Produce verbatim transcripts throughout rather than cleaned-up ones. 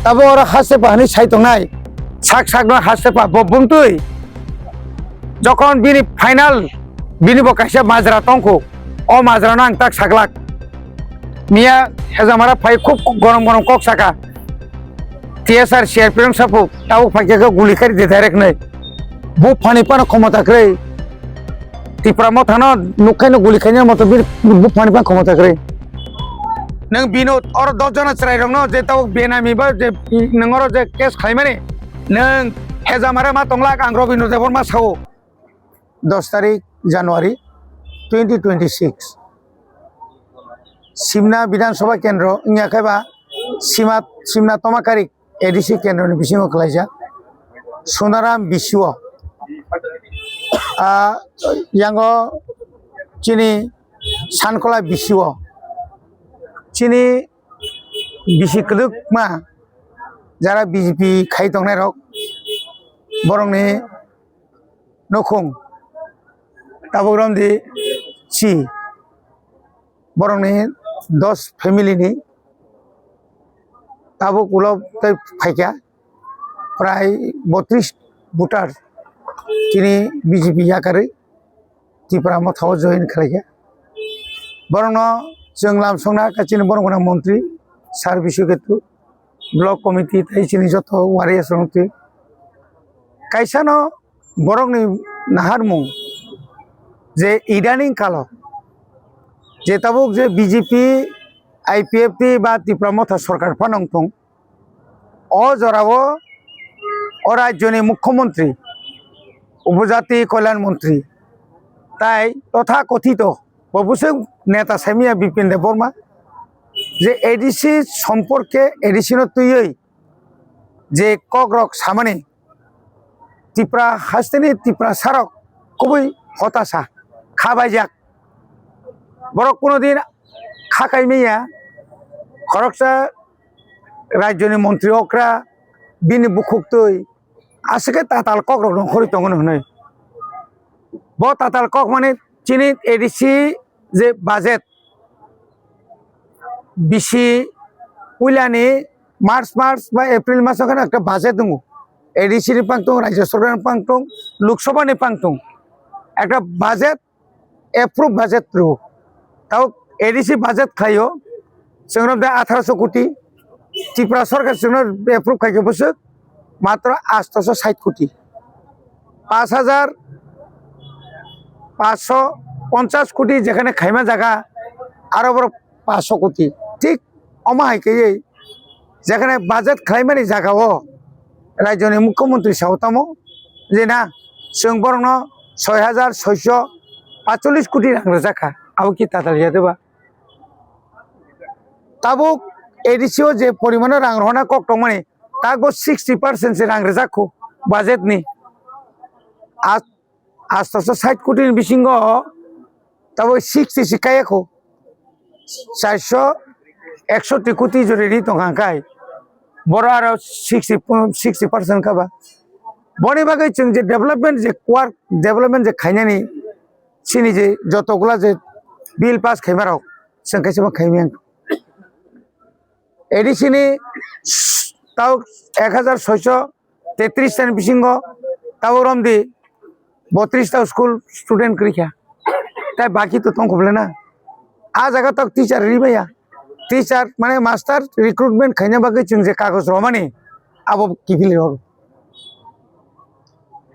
Tabo oro haste pa hwnwi sai tongnai, sak sakno haste pa bo bumtwi. Jokhon bini final, bini bo kaisa majra tongkho, o majrano ang tak saklak. Miya Hejamara phai khub gorom gorom kok saka. T S R C R P F rok sapu tabuk phaikhe khe guli kari de direct nai. Bu phani phano khomota kwrwi. Tipra mothano nukhaino guli khaina moto bu phani phano khomota kwrwi. Nwng bino oro dos jona chwrairokno je tabuk benami ba je nwng oro je case khlaimani nwng Hejamara ma tonglak ang Robindra Debbarma sao. Dos tarik January twenty twenty-six. Simna Bidhan Sabha Kendro wngya khe ba Sima, Simna Tomakarik A D C kendroni bisingo khlaijak Sunaram B C O. Ah, yango chini Sankola B C O. Chini bisi kwdwkma jara B J P khai tongnairok borokni nukhung tabuk romdi si borokni dos family ni tabuk ulo tei phaikha prai botris voter chini B J P yakarwi Tipra Motha o join khlaikha. Borokno chwng lamsokna kha chini borok gwnang montri Sir Biswaketu, block committee tei chini joto warriors rok twi. Kaisano borokni naharmung je idaning kalo je tabuk je B J P, I P F T ba Tipra Motha sorkar phano wng thung, o jorao o rajyoni mukhyamantri, upojati kalyan mantri tai totha kothito bo bwswk neta saimanya Bipin Debbarma je A D C somporke A D C no twiwi je kokrok samani Tipra hasteni Tiprasarok kubui hotasa khabaijak. Borok kuno din kha kaimaya khoroksa rajyoni montri okra bini bukhuk twi aswk khe tatal kokrok nongkhorwi tongo hwnwi. Bo tatal kok mani chini A D C je budget bisi puilani March, March ba April maso kheno ekta budget tongo. A D C ni pang tong, Rajya Sarkar ni pang tong, Lok Sabha ni pang tong. Ekta budget, approve budget rw. Tao A D C budget khaio, chwngno de atharo koti, Tripura Sarkar chwngno approve khaikhe bwswk matro asto sait koti. Panch hajar panchsho ponchas koti jekhane khaima jaga, aro borok panchsho koti. Thik omo hai khe jekhane budget khlaimani jaga o rajyoni mukhyamantri sao tamo je na chwng borokno soi hajar soisho patchollis koti rang rwjak kha, abo ki tatal ya de ba? Tabuk A D C o je porimano rang rohorna kok tongmani, takbo sixty percent se rang rwjak kho budget ni. A, asto sait koti ni bisingo tabuk sixty se kaya kho. Charsho eksoti koti jori ri tongkha hwnkhai, boro aro sixty, sixty percent kha ba. Boni bagwi chwng je development je work, development je khainani, chini je jotogula je bill pass khaimarok, chwng kaisa bo khaimaya. A D C ni tao ek hajar soisho tetris tani bisingo tao romdi botris ta school student kwrwi kha. Tai baki to tong kho bwle na? A jaga tok teacher ri maya. Teacher mane master recruitment khaina bagwi chwng je kagoj romani abo kiphilwi rw.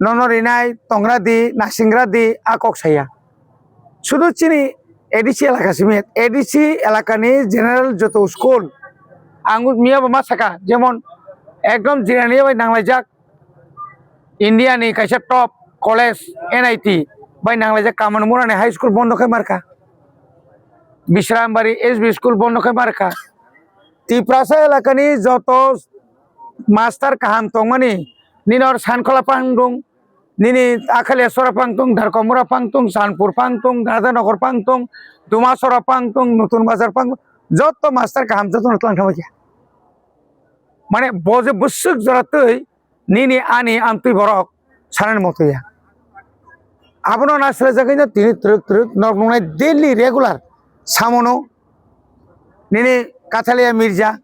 Nono rinai tongra di, nasingra di, a kok saya. Sudu chini A D C elaka simi, A D C elakani general joto school. Ang miya bo ma saka, jemon ekdom jirani bai nanglaijak India ni kaisa top college N I T bai nanglaijak Kamalmura ni high school bondo khai marka. Bishrambari S B school bondo khai marka. Tiprasa elakani joto master kaham tongmani, nini or Sankhola pangdung, nini Akhaleswara pangtung, Dharkomura pangtung, Sanpur pangtung, Radhanagar pangtung, Dumasora pangtung, Nutun Bazar pangtung, joto master kaham joto no tlang thangbai khe. Mane bo je bwswk jora twi nini ani amtwi borok sanani moto ya. Abono nasilajagwi no tini twrwk twrwk nok nungnai daily regular samono nini Kathalia Mirza,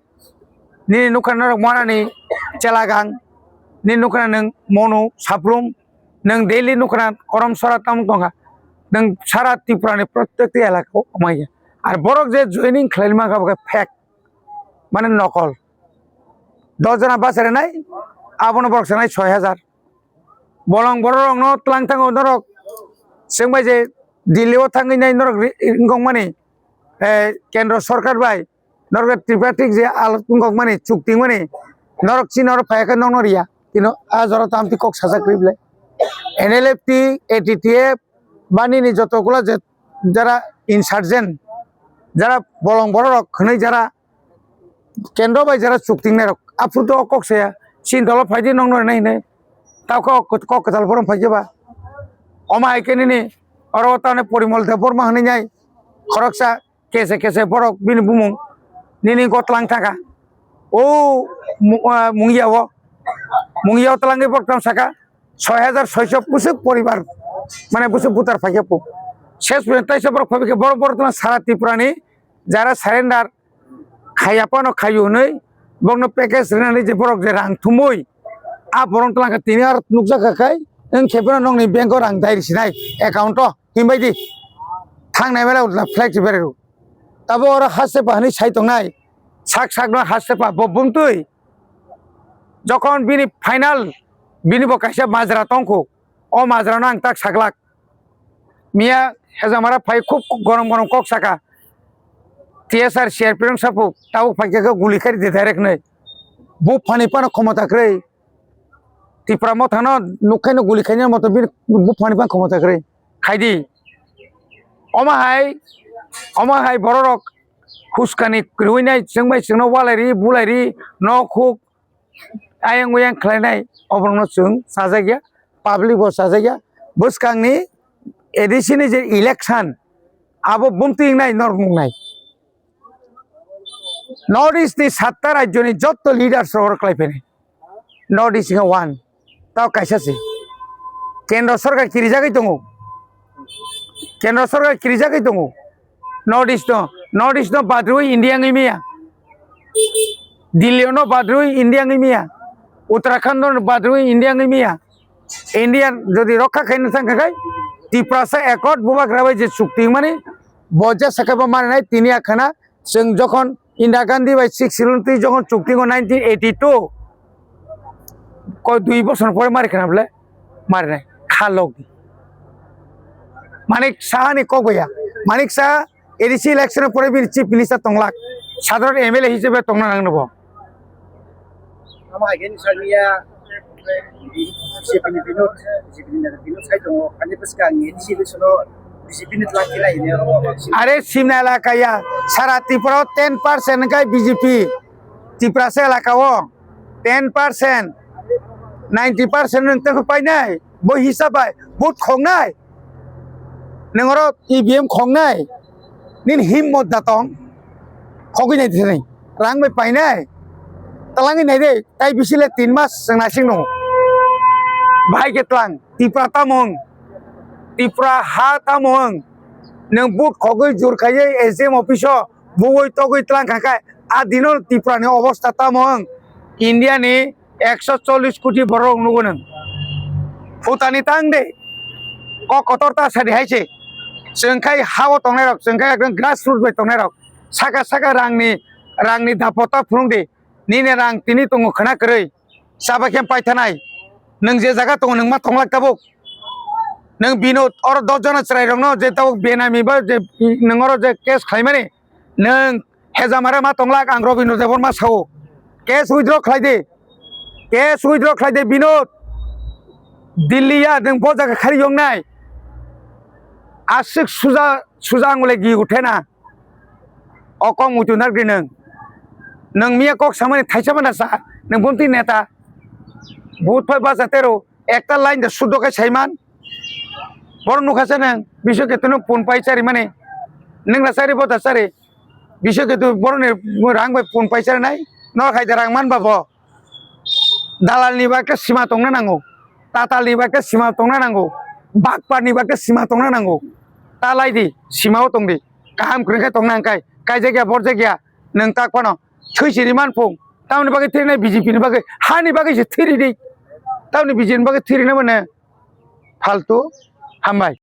Nini nukha norok Morani Chelagang, nini nukha nwng Monu Saprum, nwng Delhi nukha Korom Sora tamo tongkha, nwng sara Tripura ni protekti elaka o amaiya. Ar borok je joining khlaima kha bo khe fake, mane nokol. Dos jona bachai rwnai, abono borok sanai soi hajar. Bolong borok rokno tlang thango norok, chwng bai je Delhi o thangwi nai norok ri-, wngkok mani, eh, kendro sorkar bai norok tripartite je alok wngkok mani, chukti mani, norok chini oro phai khe nokno riya. Kino a jora tam ti kok sajak ribla. N L F T, A T T F, bani ni joto gula je jara insurgent, jara bolong borok rok hwnwi jara kendro bai jara chukting nai rok. Aphuru to kok saya, chini dolo phai di nokno rinai hinai. Tao kok, kok kwtal borom phai khe ba. Oma hai khe nini oro tane Porimol Debbarma hwnwi nai. Khoroksa kese kese borok bini bumung nini gotlang thaka. O mu-, ah, Mungia o, Mungia o twlangwi borok tamo saka soi hajar soiso bwswk poribar, mane bwswk butar phaikhe po. Ses pore taisa borok phaikhe borok, borok twlang sara Tripura ni jara surrender khaiya phano khaio hwnwi borokno package rinani je borok je rang thumwi a borok twlangkha tini aro nukjakha khai wng khe phano nokni bank o rang dai risinai account o. Himbai di. Thangnai mela utla flight si berero. Tabo oro haste pa hani sai tongnai. Sak sak no haste pa bo bumtwi. Jokon bini final, bini bo kaisa majra tongkho. O majra no ang tak saklak. Miya hejamara phai khub gorom gorom kok saka. T S R C R P rong sapu tabuk phai khe guli kari de direct nai. Bu phani pano khomota kwrwi. Tipra mothano nukhaino guli khaina moto bini buphani bang khomota kwrwi khaidi. Omo hai, omo hai bororok huskani kwrwinai chwngbai chwngno walairi bulairi nok huk ayang uyang khlainai oborokno chwng chajakya, public bo chajakya. Bwskangni A D C ni je election abo bumtwi wngnai norok nuknai. North East ni satta rajyo ni jotto leaders rok oro kwlai phainai. North East wngkha one. Tao kaisa se. Kendro sorkar kirijagwi tongo. Kendro sorkar kirijagwi tongo. North East no, North East no badrwi India wngwi maya. Delhi no badrwi India wngwi maya. Uttarakhand no badrwi India wngwi maya. India jodi rokha khaina thang kha khai, Tiprasa Accord bubagra bai je chukti mani, bo je sakha bo mani nai tini akhana, chwng jokhon Indira Gandhi bai Sixth Schedule twi jokhon chukti go nineteen eighty-two, ko dui bosor pore mari khana bole, mari nai, kha log di. Manik Saha ni kok baya, Manik Saha A D C election pore bini chief minister tonglak, sadharon M L A hisabe tongna nang nobo. Ama again sarniya B J P ni Binod, B J P ni Binod sai tongo, ani bwskang ni A D C election o B J P ni twlak khe lai ni oro. Are simna elaka ya, sara Tripura o ten percent kai B J P, Tiprasa elaka o ten percent, ninety percent nwng tengkho painai, bo hisab bai, vote khongnai. Nwng oro E V M khongnai, nini himmot da tong, khogwi nai thani, rang bai painai, talangwi nai de, tai bisi le tin mas chwng naising nung. Bahai khe tlang, Tipra tamo wng, Tipra ha tamo wng, nwng but khogwi jur khaiwi S D M office o buwi togwi tlang kha khe, a dino Tipra ni obostha tamo wng, India ni ekso chollish koti borok nugo nwng. Phutani tang de. Kok kotor ta sadi hai se. Chwng khai ha o tongnai rok, chwng khai ekdom grassroot bai tongnai rok. Saka saka rangni, rangni dapota phunuk de. Nini rang tini tongo khna kwrwi. Chaba khe paithanai. Nwng je jaga tongo nwng ma tonglak tabuk. Nwng Binod oro dos jona chwrai rokno je tabuk benami ba je nwng oro je case khlaimani. Nwng hejamare ma tonglak ang Robindra Debbarma sao. Case withdraw khlai di. Case withdraw khlai di Binod. Delhi ya nwng bo jaga khari yongnai. Aswk suja, suja angule gi uthena. O kok muitu nak di nwng. Nwng miya kok samani thaisa mana sa. Nwng bumti neta. But phai basa tero. Ekta line da suddo khe saiman. Boro nukha se nwng. Biswa ketu nwng pun pai chari mani. Nwng la chari bo da chari. Biswa ketu boroni rang bai pun pai chari nai. Nor khai da rang man ba bo. Dalal ni bagwi sima tongna nango, tatal ni bagwi sima tongna nango, bakpar ni bagwi sima tongna nango. Ta lai di, sima o tong di, kaham kwrwng khe tongna hwn kai, kaijak ya borjak ya, nwng tak phano thwi siri man phung, Tamoni bagwi thwirina B J P ni bagwi, hani bagwi se thwiri di. Tamoni B J P ni bagwi thwirina mane faltu hambai.